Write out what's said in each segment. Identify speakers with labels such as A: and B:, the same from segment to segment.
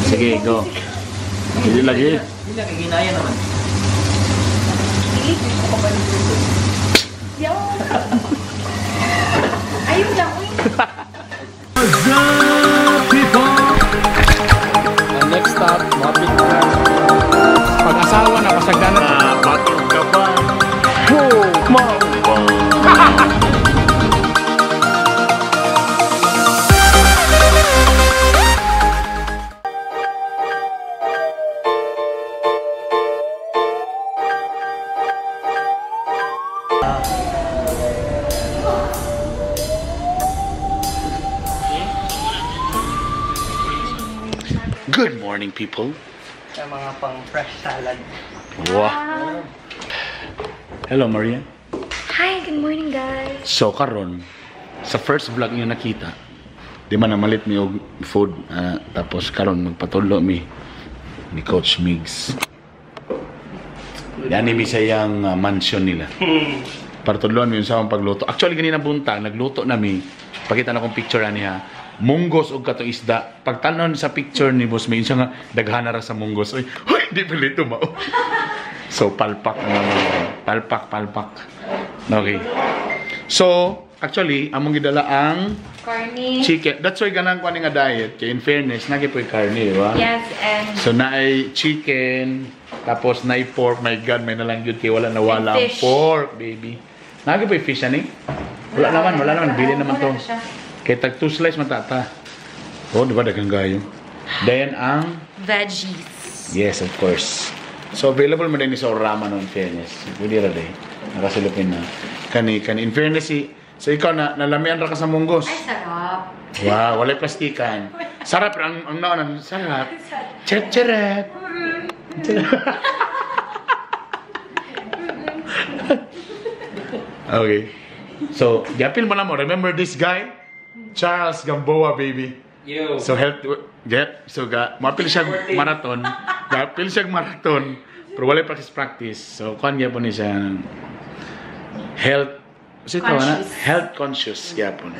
A: Sige, go. Hindi lagi.
B: Hindi na, ginaya naman.
C: Dili ko pa ba Yo. Ayun lang, uy.
A: Ang next stop, mapit na. Pag-asawa na, pasagdanan. Batong ka ba? Whoa! Good morning, people.
B: Sa mga pang fresh salad.
A: Wow. Hello, Maria.
C: Hi, good morning, guys.
A: So karon sa first vlog niyo nakita, di man namalit mi og food, tapos karon magpatulo mi ni Coach Migs. Yani mi sa iyang mansion nila. Para tudloan mi sa among pagluto. Actually ganina buntag nagluto na mi. Pakita na akong picture ani ha. Munggos og katong isda. Pagtanon sa picture ni Boss May, siya nga daghana ra sa munggos. Oy, hoy, di pala ito mao. So palpak ang palpak palpak. Okay. So, actually, among gidala ang
C: Carne.
A: chicken. That's why ganang ko ani nga diet. Kay in fairness, nagi po'y carne, di ba?
C: Yes, and
A: So, naay chicken, tapos naay pork. My God, may nalang yun kay wala nawala ang pork, baby. Nagi po'y fish, ani? Wala naman, wala naman. Bili naman to. Kay tag 2 slice man tata. Oh, di ba daghang gayo? Dayan ang
C: veggies.
A: Yes, of course. So available mo din sa Orama no, in fairness. Pwede ra day. Nakasilupin na. Kani kani in fairness si so ikaw na nalamian ra ka sa munggos.
C: Ay, sarap.
A: Wow, walay plastikan. Sarap ang naon, sarap. Chet-cheret. Okay. So, yapil mo na mo. Remember this guy? Charles Gamboa, baby.
B: Yo.
A: So health, yeah, so ga mapil siya marathon, gapil siya marathon, pero walay practice practice. So kuan gyapon ni siya health sito na health conscious gyapon.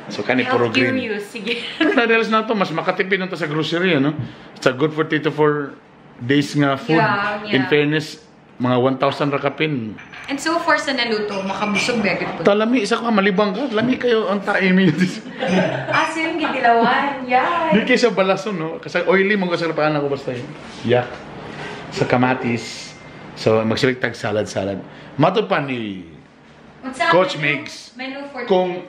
A: So kani puro green.
C: Curious, sige.
A: Na-realize na to, mas makatipid na to sa grocery, ano? It's a good for 3 to 4 days nga food.
C: Yeah, yeah.
A: In fairness, mga 1,000 ra kapin.
C: And so far sa naluto, makabusog ba gyud po.
A: Talami, isa ko malibang ka. Lami kayo ang taimi.
C: Asim gidilawan. Yeah.
A: Di kayo sa balason, no? Kasi oily mo kasi paan ako basta yun. Yak. Sa kamatis. So, magsilig tag salad-salad. Mato pa ni Coach Migs,
C: Menu for
A: kung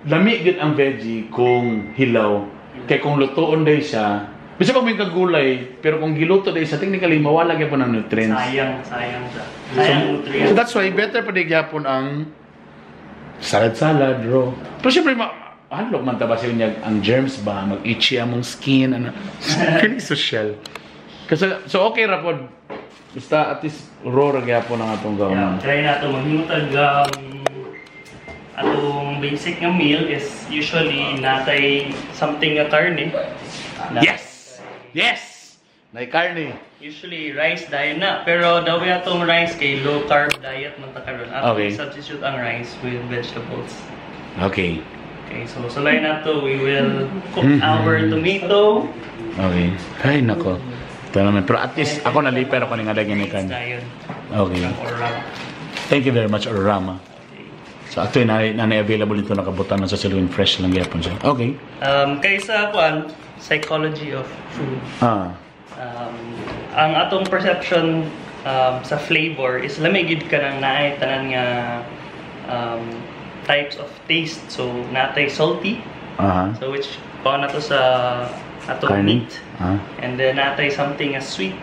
A: lami gyud ang veggie, kung hilaw, kay kung lutoon day siya, bisa pa may kagulay, pero kung giluto day siya, technically, mawala gyapon ang nutrients.
B: Sayang, sayang siya. Sayang nutrients.
A: So that's why, better pa di gyapon ang salad-salad, raw. Pero syempre, handlok man ta ba siya niya, ang germs ba, mag-itchy among skin, ano, feeling social. Kasi, so okay ra pod. Basta at least raw ra gyapon ang atong
B: Yeah,
A: gawon.
B: try na ito. Maghimutag atong basic nga meal is usually natay something nga karne.
A: Yes! Yes! Nay karne.
B: Usually rice diet na. Pero daw atong rice kay low carb diet man ta karon. Atong
A: Okay.
B: substitute ang rice with vegetables.
A: Okay.
B: Okay, so sulay na to, we will cook our tomato.
A: Okay. Ay, nako. Ito naman. Pero at least ako nalipero ko ni nga lagyan ni karne. Okay. Thank you very much, Orama. So ato na available nito nakabutan na sa Siluin fresh lang gyapon siya. Okay.
B: Kaysa kuan, psychology of food.
A: Ah.
B: Ang atong perception sa flavor is lamig gid ka nang naay tanan nga types of taste. So natay salty. So which pa na to sa atong
A: Carne.
B: meat. And then natay something as sweet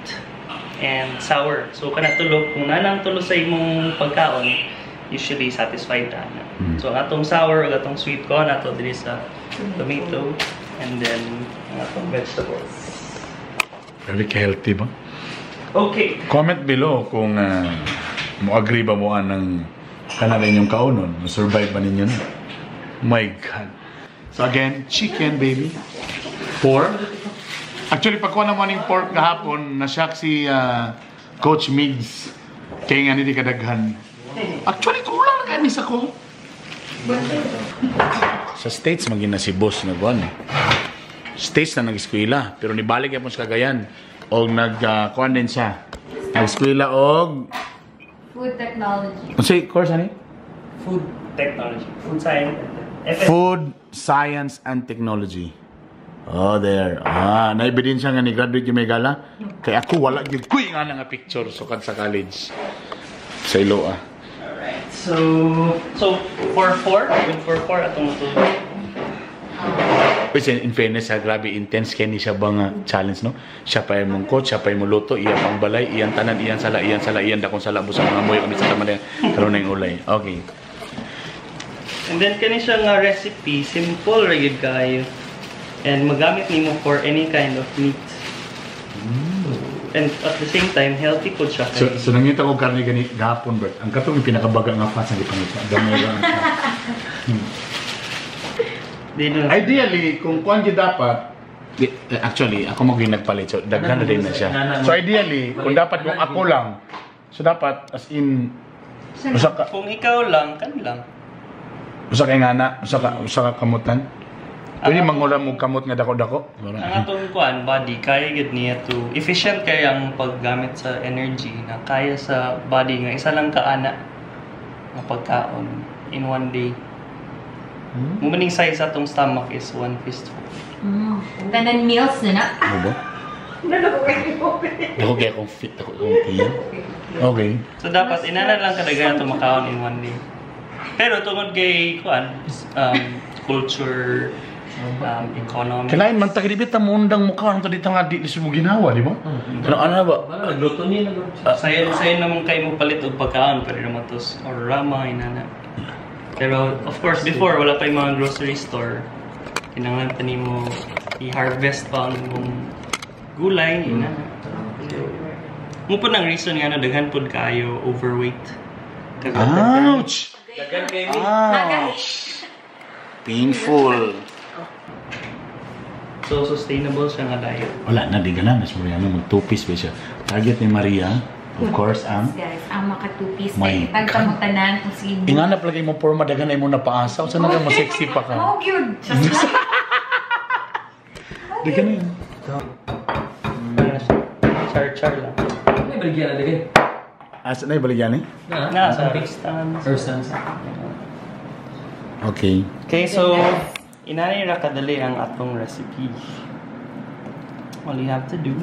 B: and sour. So kana tulo kung nanang tulo sa imong pagkaon, usually satisfied ta na. So ang atong sour ug atong sweet ko nato diri sa tomato and then ang atong vegetables.
A: Very healthy ba?
B: Okay.
A: Comment below kung mo agree ba mo anang kanang inyong kaunon, mo survive ba ninyo na? My God. So again, chicken baby. Pork. Actually, pagkuha na mo ning pork kahapon, na-shock si Coach Migs. Kaya nga hindi kadaghan. Actually, kulang na kayo sa ko. Sa States, maging na si boss na buwan eh. States na nag-eskwela, pero nibalik yapon sa Cagayan og nag kuan din siya. Nag-eskwela og
C: Food technology.
A: Unsay course ani?
B: Food technology. Food science. FS.
A: Food Science and Technology. Oh, there. Ah, na ebidensya nga ni graduate yung may gala. Kay ako wala gyud kuy nga na nga picture sukad sa college. Sa ilo ah.
B: Alright. So 4-4, with 4-4 atong to.
A: Which in fairness, ha, grabe intense kay ni siya ba nga challenge, no? Siya pa yung coach, siya pa yung luto, iya pang balay, iyang tanan, iyang sala, iyang sala, iyang dakong sala, busa mga moyo kami sa taman karon na yung ulay. Okay.
B: And then kani siya nga recipe, simple ra gyud kaayo. And magamit nimo for any kind of meat. And at the same time, healthy po siya.
A: So nangita ko karne gani gapon, Bert. Ang katong pinakabaga nga fats ang gipangita. Gamay ra ang fat. Ideally, kung kuan gyud dapat, actually, ako mo gyud nagpalit. So, daghan na din na siya. So, ideally, kung dapat kung ako lang, so dapat, as in, usa ka,
B: Kung ikaw lang, kan lang.
A: Usa kay ngana, usa ka kamutan. Pwede mangulam mo kamot nga dako-dako.
B: Ang atong kuan body kaya gyud niya to efficient kay ang paggamit sa energy na kaya sa body nga isa lang ka ana nga pagkaon in one day. Mo maning size atong stomach is one fistful.
C: Tanan meals na na.
A: Ano ba? Dako kaya akong fit ako akong tiyan. Okay.
B: So dapat inana lang kadaghan ato makaon in one day. Pero tungod kay kuan culture, economy.
A: Kailangan man ta kidibit ta mundang mukha ang to dito nga di mo ginawa, di ba? Ano ano ba?
D: Nagluto niya nagluto.
B: Sayo naman kayo mo palit og pagkaon pero naman to or rama inana. Pero of course before wala pa yung mga grocery store. Kinahanglan pa nimo i-harvest pa ang imong gulay inana. Mo po nang reason nga na daghan pud kaayo overweight.
A: Ouch!
D: Daghan kay mi.
A: Ouch! Painful.
B: So sustainable siya nga diet.
A: Wala na di ganan mas Maria no mag two-piece ba siya. Target ni Maria, of course, ang
C: Guys, ang maka two-piece
A: My
C: kay tagtamutanan kung sino.
A: Inganap lagi mo porma daghan na imo napaasa unsa na ka mo sexy pa ka.
C: Oh, gyud.
A: Daghan na yun.
B: Ano na siya? Char-char lang.
D: May baligyan na daghan.
A: Asa na ibaligyan eh?
B: Na sa Rustans.
D: Rustans.
A: Okay.
B: Okay, so inani ra kadali ang atong recipe. All you have to do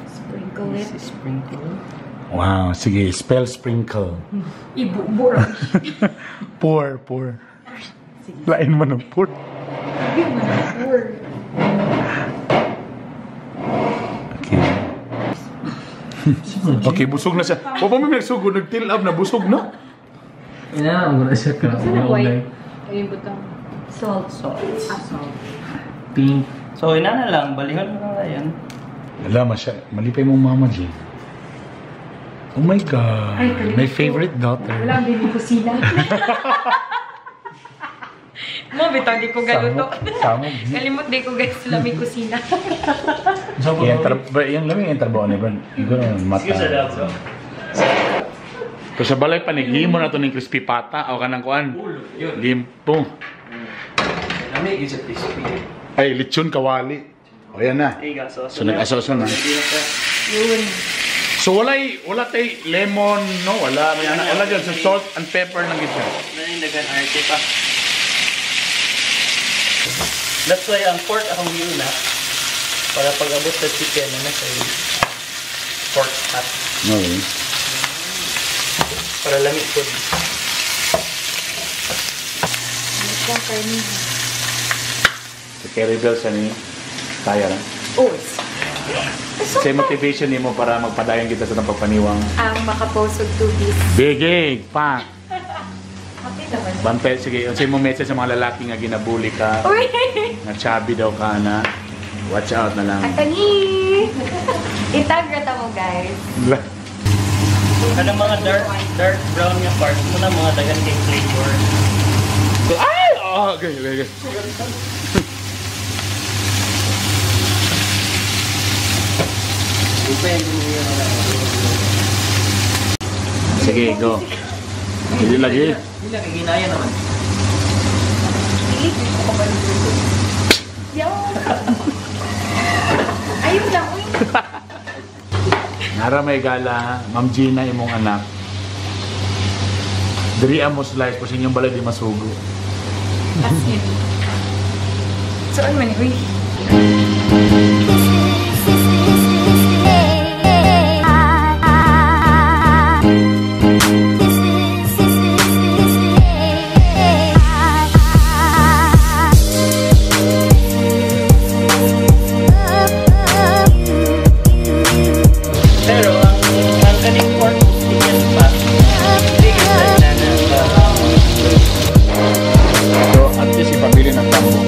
C: Sprinkle
B: is
C: it.
B: sprinkle.
A: Wow, sige, spell sprinkle.
C: Ibubo ra.
A: Pour, pour. Lain man ang pour.
C: Pour.
A: Okay. Okay, busog na siya. Wa pa may nagsugod, nag-till up na busog na.
D: Ina, ang guna siya ka.
C: Saan na white? Ayun butang. Salt.
B: Salt.
C: Ah, salt.
D: Pink.
B: So inana lang, balihon mo na yan.
A: Alam, siya, malipay mong mama, Jane. Oh my God.
C: Ay, kalimut
A: My
C: ko.
A: favorite daughter.
C: Wala, hindi mo kusina. Mo, bitaw di ko galuto.
A: Samog.
C: Kalimot di ko guys, sila may kusina.
A: Yan, yung lamig yung trabaho ni Bran. Siguro mata.
B: Excuse na bro.
A: Pero sa balay pa, naghimo na to ng crispy pata o kanang kuan.
D: Yun.
A: Limpo.
D: Lami yun sa crispy.
A: Ay, lechon kawali. O yan na.
B: Iga, so,
A: So, nag-asoso na.
C: Yun.
A: So wala tay lemon, no? Wala, may ana, wala dyan. So salt and pepper lang gid siya.
B: Nanindagan arte pa. That's why ang pork akong giuna para pag abot sa chicken na nasa pork fat
A: Okay.
B: para lamig po.
A: So carry bell siya ni kaya lang.
C: Oh,
A: Say motivation nimo para magpadayon kita sa itong pagpaniwang.
C: ang makapost og two-piece.
A: Bigig, pa.
C: Happy naman.
A: Bantay, sige, unsay mo message sa mga lalaki nga ginabuli ka,
C: Uy!
A: nga chubby daw ka na. Watch out na lang.
C: Atani! Itag rata mo, guys.
B: Kanang mga dark brown nga parts mo na mga daghan kay flavor.
A: Ay! Oh, okay. Sige, go. Sige lagi.
D: Hindi lang, ginaya naman.
C: Pili ko pa ba. Yo!
A: Nara may gala, Ma'am Gina imong anak. Diri mo slice po sa inyong balay di masugo.
C: As in. Saan man, uy.
B: Pero ang kaning pork chicken pa, hindi kita inana.
A: So, at least ipabili ng tambo.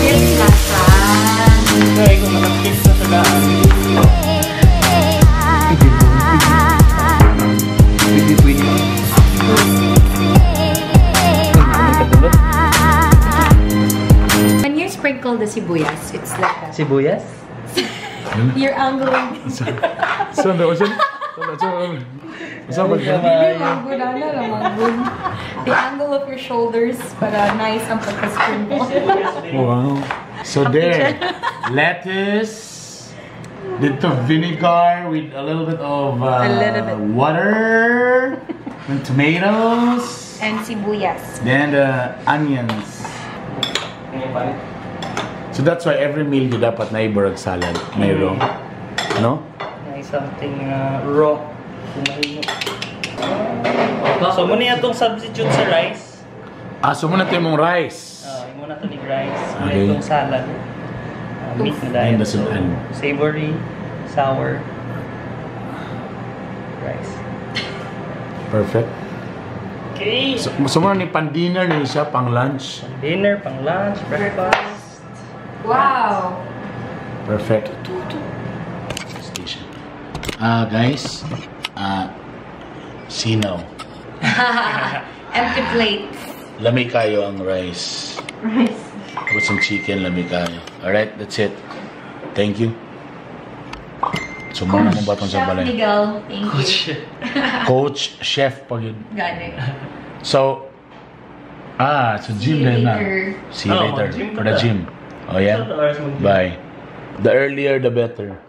C: Yes, lasa.
B: Kaya kung makakit sa tagaan.
D: Pwede, pwede. Ay, kadulot.
C: When you sprinkle the sibuyas, it's like that.
D: Sibuyas?
C: You're angling.
A: Saan daw? Saan? Saan? Saan ba?
C: The angle of your shoulders para nice ang pagka-sprinkle.
A: Wow. So there, lettuce, dito vinegar with a little bit of
C: A little bit.
A: Water, and tomatoes,
C: And sibuyas.
A: Then the onions. So that's why every meal you dapat na iborag salad, may raw. No?
B: May something raw. Kung mahimo. So, muna itong substitute sa rice.
A: Ah, so muna tayo mong rice.
B: Imo na to ni rice. Muna itong salad. Meat na
A: And
B: dahil.
A: the
B: So, savory, sour, rice.
A: Perfect.
B: Okay.
A: So muna ni pang dinner ni siya, pang lunch.
B: Pang dinner, pang lunch, breakfast.
C: Wow!
A: Perfect. Station. Ah, guys. Ah, sinaw.
C: Empty plates.
A: Lami kayo ang rice.
C: Rice.
A: With some chicken, lami kayo. Alright, that's it. Thank you. So, muna mo batong sa
C: Chef
A: balay.
C: Miguel, thank you.
A: Coach, chef pa yun.
C: Gani.
A: So, so gym
C: See you
A: din na.
C: later.
A: See you
B: Oh,
A: later.
B: Gym
A: For the
B: pa ta.
A: gym. Oh, yeah?
B: Saan oras mag-gym?
A: Bye. The earlier, the better.